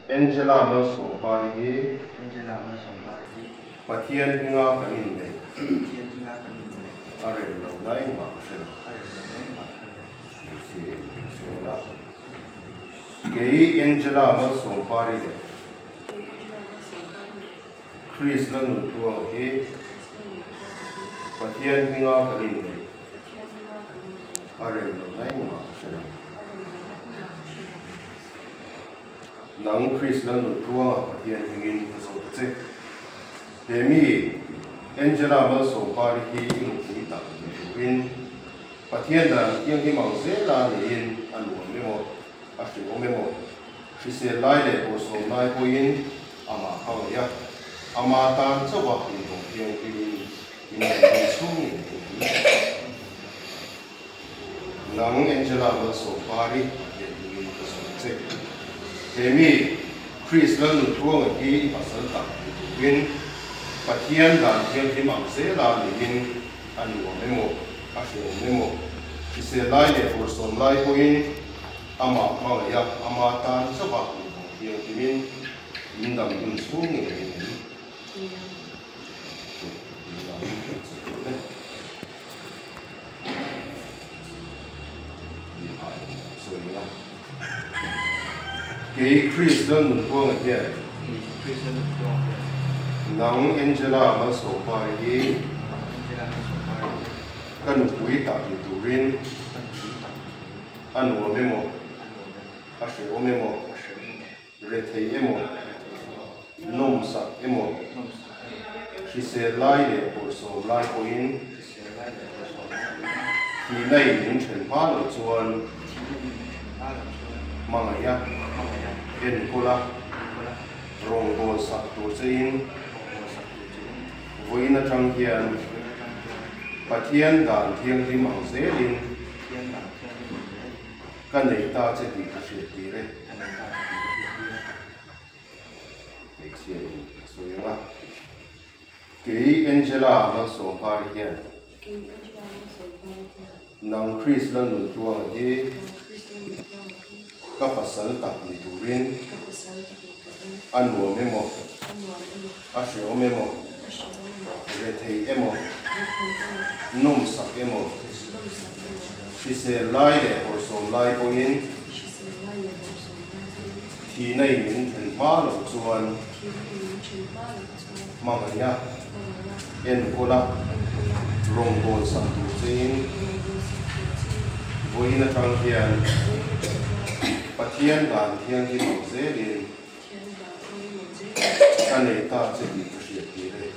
Angela Malsawmpari hi Pathian hminga kan inneih a rem lohna engmah ka hre lo. Kei Angela Malsawmpari leh Chris Lalnuntluanga hi Pathian hminga kan inneih a rem lohna engmah ka hre lo. Nang Chris Lalnuntluanga Pathian hmingin ka zawt che. He mi Angela Malsawmpari hi i nupui tak ni turin Pathian dan thianghlim ang zela neiin a nuam emaw, a hrilhawm emaw, hrisel lai leh bawlhsawm lai pawhin amah ka ngaih a, ama tan chauha inhlawh thianghlimin min ngaihdan chhungin engkim a hre. Nang Angela Malsawmpari Pathian hmingin ka zawm che. He mi, Chris Lalnuntluanga hi i pasal tak ni turin Pathian dan thianghlim ang zela neiin A nuam emaw, a hreawm emaw, hrisel lai leh bawrhsawm lai pawhin amah hmangaih a, ama tan chauh a inhawng thianghlimin min dam hun chhung ngei in em? Min dam che tur e. Kei Chris Lalnunpuanga hian nang Angela Malsawmpari hi ka nupui tak ni turin a nuam emaw, a hrehawm emaw, rethei emaw, nawmsak emaw, hrisel lai leh bawrhsawm lai pawhin thihna in min then hma loh chuan hmangaih a, enkawl a, rawngbâwl sak tur chein vawiin atang hian Pathian dan thianghlim ang zelin Ka nei ta che tih ka hriat tir e. Hmeichhia in a sawi ang a. Kei Angela Malsawmpari hian nang Chris Lalnuntluanga hi ka pasal tak ni turin a nuam emaw, a hreawm emaw, rethei emaw, nawmsak emaw, hrisel lai leh bawrhsawm lai pawhin thihna in min then hma loh chuan hmangaih a, enkawl a, rawngbâwl sak tur chein vawiin atang hian Pathian dan thianghlim ang zelin Ka nei ta che tih ka hriat tir e.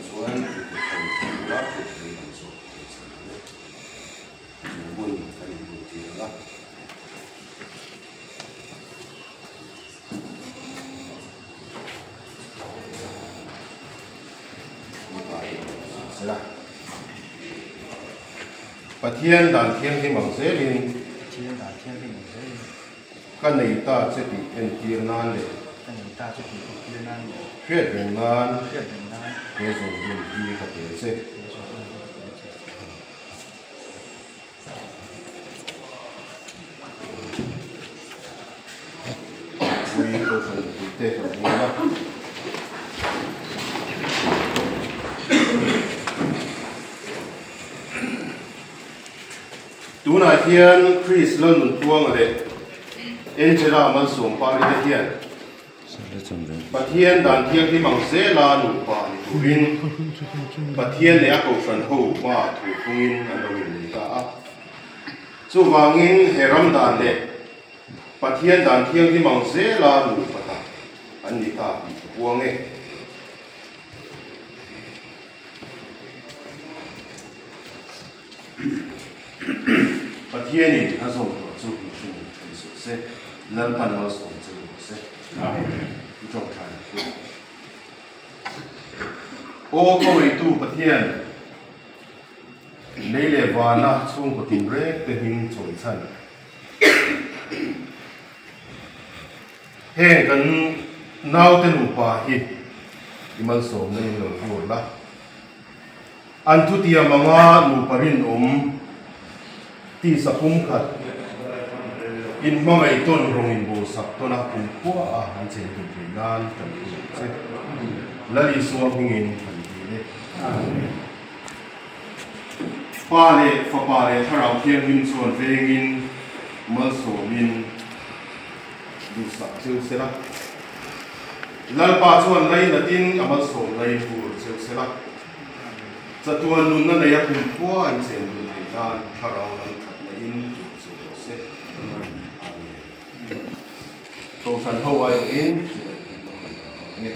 Chuvang chuan i kut ho chu la kut lei ang zawk thei che ang e. Chu hun kan inbun tir ang a. Pathian dan thianghlim ang zelin. Pathian dan thianghlim ang zelin. Ka nei ta che tih entir nan leh. Ka nei ta che tih entir nan leh. Hriat reng nan. Hriat reng nan. He zawng hun hi ka pe che. He zawng hun hi ka pe che. Pui kohhran puite kan hmu a. Tunah hian Chris Lalnuntluanga leh Angela Malsawmpari te hian Pathian dan thianghlim ang zela nupa ni turin Pathian leh a kohhran ho hmaah thu phungin an lo innei ta a. Chuvangin he ram dan leh Pathian dan thianghlim ang zela nupa tak an ni ta tih ka puang e. Pathianin a zawm tawh chu mihring in then suh se, Lalpan malsawm che u rawh se. Amen. I tawngtai ang u. Aw ka weitu Pathian, lei leh vana chhungkaw tinreng te hming chawi chhan. Heng kan naute nupa hi i malsawmna in lo vur la. An thutiam anga nupa rinawm tisa pumkhat Inhmangaih tawn rawng inbawlsak tawn a kumkhua a an chen tum theih nan kan phu ang che. Lal Isua hmingin kan dil e. Amen. Pa leh Fapa leh Thlarau Thianghlim chuan vengin malsawmin duhsak cheu sela. Lalpa chuan lainatin a malsawm lai bur cheu sela. Chatuan nunna neia kumkhua in chen dun theih nan thlarau lam thatna in tur chu rawh se. Amen. Kohhran ho aiawhin chibai kan lo nei ta ang e.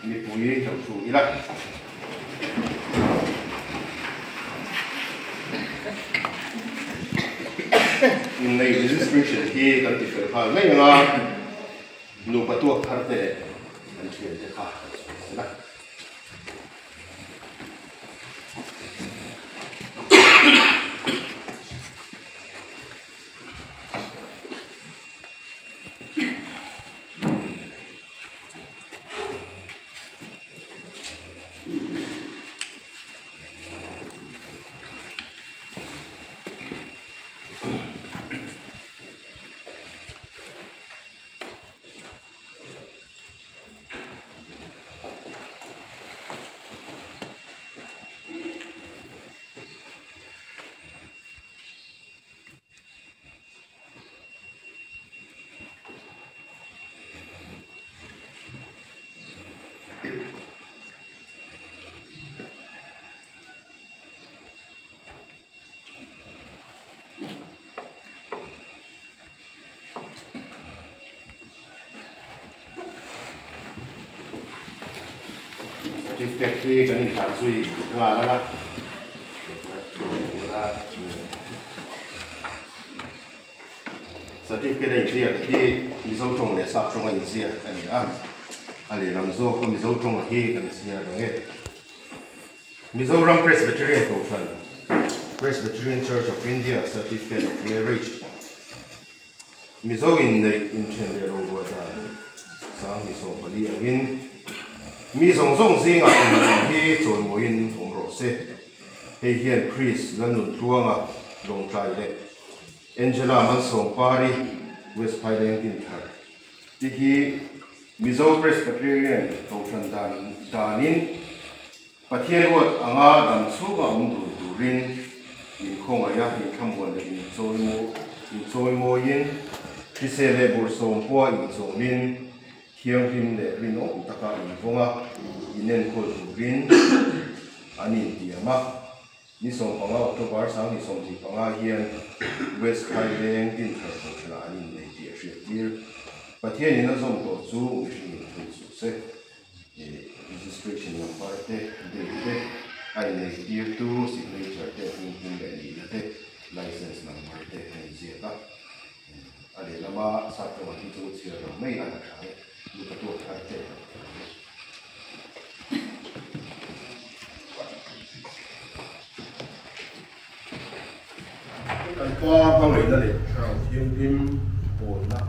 Mipui lo thu ila. Innei registration hi kan ti fel nghal mai ang a, nupa tuak thar te leh kan thiante kha kan sawi zel a. Certificate hi kan inhlan zui nghal ang a. Certificate a inziak hi Mizo tawng leh Sap tawng a inziak a ni a, a lehlam zawk a Mizo tawng hi kan chhiar ang e. Mizoram Presbyterian Kohhran, Presbyterian Church of India Certificate of Marriage, Mizo inneih inthen leh roruai dan 2014 angin mi zawng zawng zingah inneih hi chawimawiin awm rawh se. Hei hian Chris Lalnuntluanga Lawngtlai leh Angela Malsawmpari West Phaileng Dinthar te hi Mizo Presbyterian Kohhran dan danin Pathian ruat anga dam chhunga awm dun turin inkhawngaiha inthlamuan leh inchawimawiin, hrisel leh bawrhsawm pawha inchawmin, thianghlim leh rinawm taka invawnga inenkawl turin an intiam a. Ni 15 October 2025 hian West Phaileng Dinthar Kohhranah an innei tih a hriattir. Pathianin a zawm tawh chu mihringin then suh se. Registration number te, date te, a ineitirtu signature te, hming hming leh nihna te, license number te a inziak a. A lehlama sap tawngah hi chu chhiar lo mai a la tha e, luka tuak thar te a lo tha e. Kan pa hmangaihna leh Thlarau Thianghlim pawlna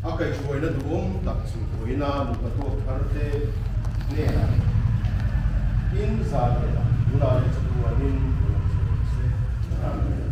a kaihhruaina duhawm tak chu vawiina nupa tawk thar te hnenah in zan leh tunah leh chatuanin a lo che rawh se. Amen.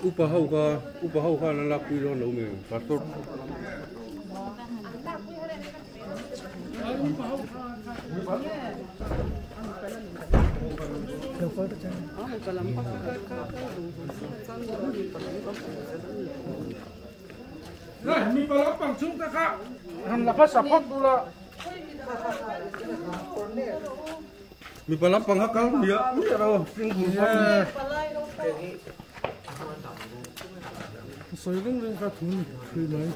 Upa ho kha upa ho khan an lakpui dawn lo mi pastor. Mipa lampang chung te kha han la hmasa phawt ula. Mipa lampang kha kal miah miah lo single Yeah. Sawi reng reng kha thun thui mai.